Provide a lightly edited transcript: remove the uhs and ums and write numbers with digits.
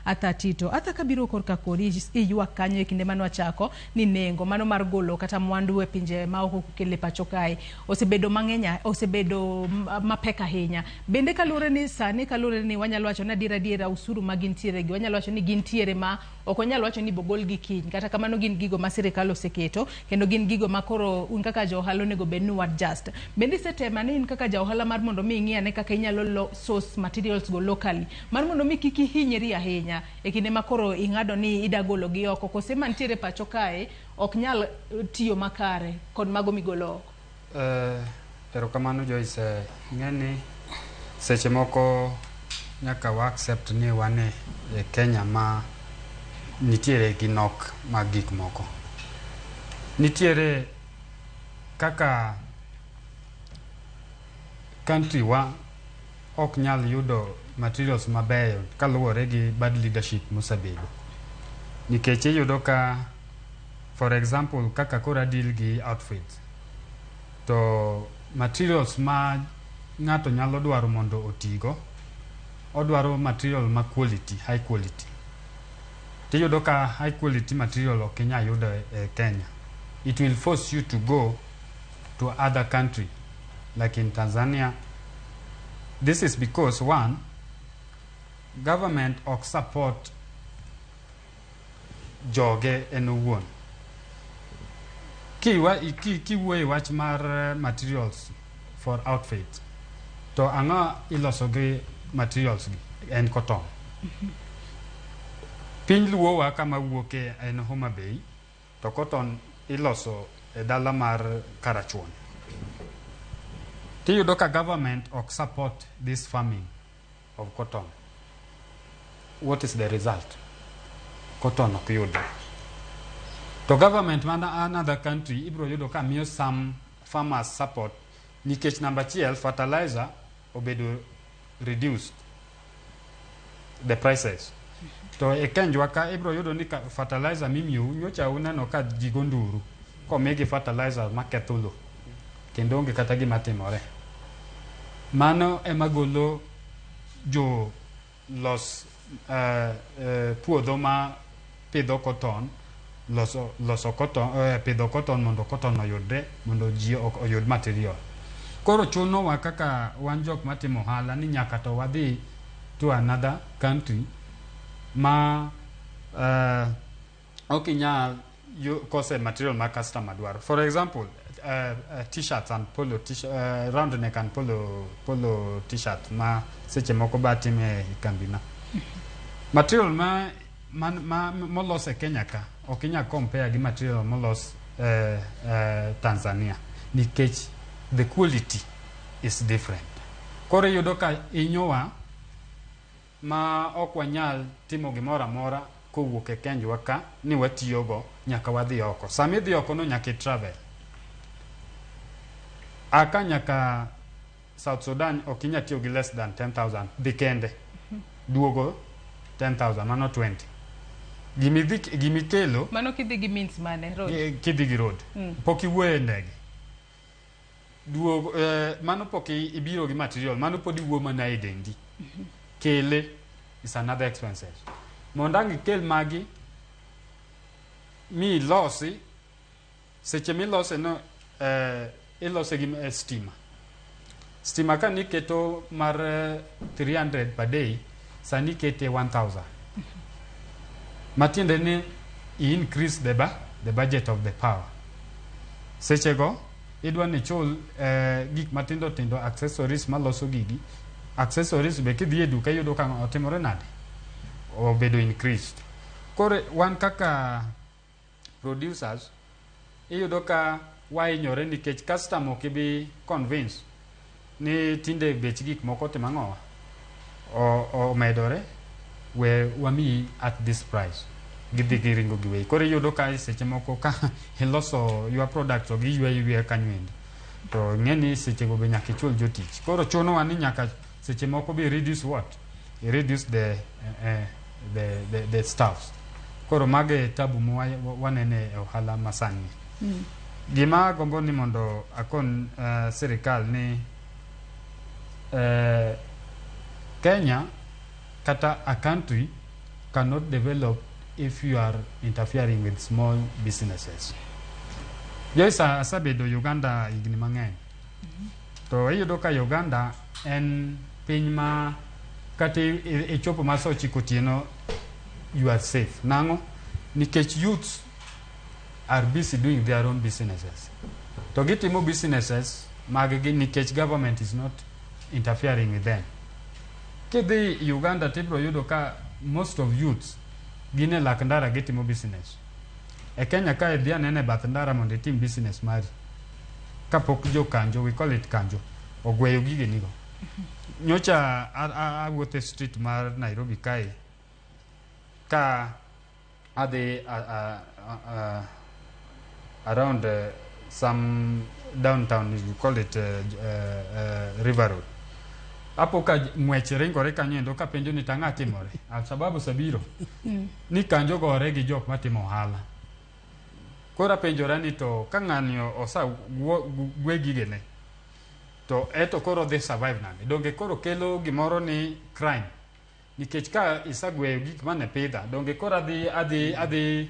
Arthur Tito. Arthur, kabiro korka kodi, iywak kanyo e kinde mane wachako ni nengo mano mar golo kata mwandu e pinje ma oko kokele pacho kae osebedo mang'eny, osebedo mapek ahinya. Bende kaluwore ni sani, kaluwore ni wanyalo wacho ni adiera adiera usuru ma gintiere gi, wanyalo wacho ni gintiere ma ok wanyal wacho ni bogol gi kiny. Kata kamano gin gigo ma sirikal oseketo kendo gin gigo ma koro un kaka jo ohala onego bed ni adjust. Bende isetemo ni in kaka ja ohala mar mondo mi ing'i ane kaka inyalo source materials go locally mar mondo mi kik ihinyri ahinya e kinde ma koro ing'ado ni ida golo gi oko, kose mantiere pacho kae ok nyal tiyo makare kod mago migolo oko? Erokamano Joyce, ing'e ni seche moko nyaka wa accept ni wan e Kenya ma nitiere gi nok mag gik moko. Nitiere kaka country wa ok nyal yudo materials mabeyo kaluwore gi bad leadership mosebedo. Nikech iyudo ka, for example, kaka koro adeal gi outfit, to materials ma ng'ato nyalo dwaro mondo otigo, odwaro material ma quality, high quality. Tiyudo ka high quality material ok inyal yudo e Kenya. It will force you to go to other country like in Tanzania. This is because, one, government ok support joge en owuon. Kiwuoyo e wach mar materials for outfit, to ang'o iloso gi materials gi? En cotton. Piny luowa kama wuoke en Homa Bay, to cotton iloso e dala mar Karachuonyo. Tiyudo ka government ok support this farming of cotton. What is the result? Cotton ok yudre. To government mana another country ibiro yudo ka miyo some farmers support nikech number achiel, fertilizer obedo reduced the prices. To e Kenjwa ka ibiro yudo ni ka fertilizer mimiyou nyocha uneno ka ji go nduru komigi fertilizer maketho lowo kendo onge kata gima timore. Mano ema golo jo los puodho ma pidho cotton loso cotton, pidho cotton mondo cotton oyudre mondo ji oyud material. Koro chunowa kaka wan jok matimo ohala ni nyaka to wadhi to another country ma ok inyal kose material ma customer dwaro. For example, t-shirts and polo t-shirt, round neck and polo t-shirt ma seche moko ba time e kambina. Material ma molos e Kenya ka ok inyal compare gi material molos Tanzania nikech the quality is different. Koro iyudo ka inyowa ma ok wanyal timo gimoro amora kowuok e Kenjwa ka ni watiyogo, nyaka wadhi oko. Sama idhi oko no nyaka i travel. Aka nyaka South Sudan ok inyal tiyo gi less than 10,000 dhi kende. Duogo 10,000, mano 20. Gimidhi gimikelo Mano kidhi gi means mane? Road? Kidhi gi road. Pok iwuoyo e ndege. Duogo mano pok ibiro gi material, mano pod iwuo mana e dendi. Kele is another expenses. Mondo ang' ikel magi mi ilosi, seche milose no ilose gi stima. Stima ka niketo mar 300 per day, sani ikete 1000. Matiende ni i increase the budget of the power. Sechego idwa ni ichul gik matindo tindo, accessories maloso gigi. Accessories be kidhi e duka iyudo ka otimore nade? Obedo increased. Koro wan kaka producers iyudo ka wahinyore nikech customer ok ibi convince ni tinde bech gik moko otimo ang'owa omedore, we wamiyi at this price, gidhi giringo giweyi. Koro iyudo ka seche moko ka iloso your product to giywe yweya kanyo endi, to ing'e ni sechego be nyaka ichul jotich. Koro chunowa ni nyaka seche moko be reduce what reduce the staffs. Koro mago e tabu ma wanene e ohala masani. Gima agombo ni mondo akon sirikal ni Kenya kata a country cannot develop if you are interfering with small businesses. Joyce, asebedo Uganda higni mang'eny. To iyudo ka Uganda en piny ma kata ichopo ma saa 9 otieno, you are safe. Nang'o? Nikech youths are busy doing their own businesses. To gitimo businesses mag gi nikech government is not interfering with them. Kidhi Uganda tibiro yudo ka most of youths gin e lak ndara gitimo business. E Kenya kae dhi anena e bath ndara mondo itim business mari. Kapok jo kanjo, we call it kanjo, ogweyo gigenigo. Nyocha awuotho e street mar Nairobi kae ka adhi around some downtown, you call it River Road. Apo ka ng'wech ringore kanyo endo kapenjo ni tang'a timore. Alshabab osebiro. Ni kanjo gore gi jok matimo ohala. Koro apenjora ni to ka ng'ani osa gwe gigene to eto koro dhi survive nade? Donge koro kelo gimoro ni crime? Nikech ka isagweyo gik mane pidha, donge koro adhi adhi adhi